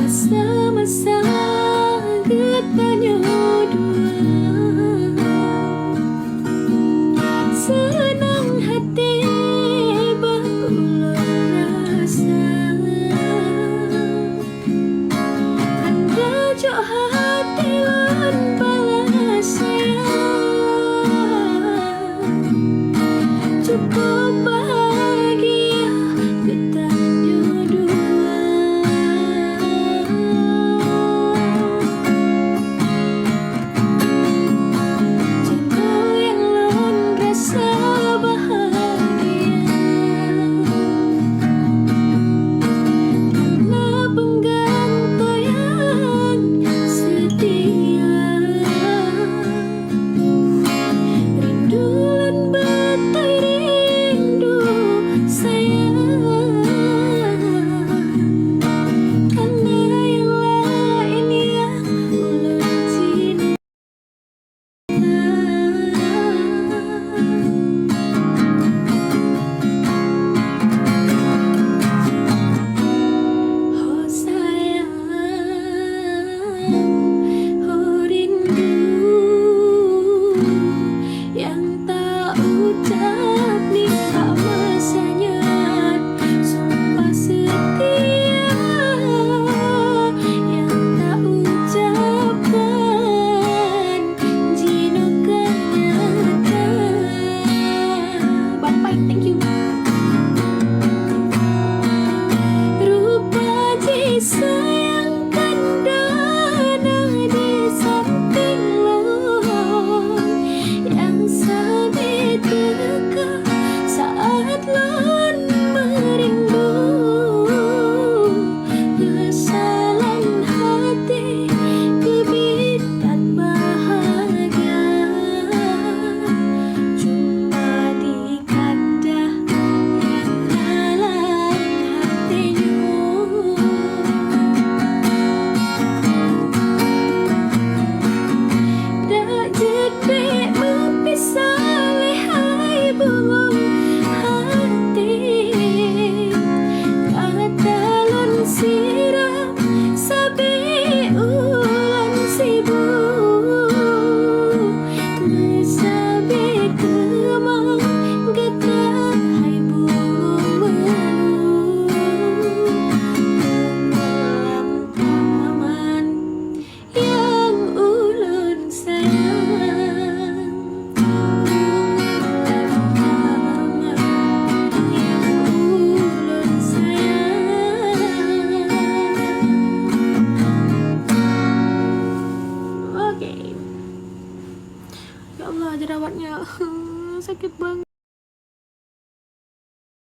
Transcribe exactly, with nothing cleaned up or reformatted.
Masa-masa geutanyoe dua, seunang hati bah ulôn rasa. Hana jok hati lôn balas sayang. Cukup bahagia geutanyoe dua. Jinoe nyang lôn rasa bahagia, kareuna peunggantoe nyang seutia. Rindu lôn beutôi rindu sayang, hana nyang laén nyang ulôn cinta. Ho sayang, ho rindu, nyang ta ucap nibak masa nyan, sumpah seutia nyang ta ucapkan jinoe ka nyata. Bye bye, thank you. Rupa jih sayang kanda na di sampéng lôn, nyang sabe teuka saat lôn meurindu. Keusalan hati keubiet that bahagia, cuma di kanda nyang dalam hati nyoe. Dak jeuet bék meupisah lé hai bungong hati, ka talôn siram sabe u lôn sibu. Meusabe teuma gata hai bungong meulu, lam taman nyang ulôn sayang. Nyang ulôn sayang. Oke. Ya Allah, jerawatnya sakit banget.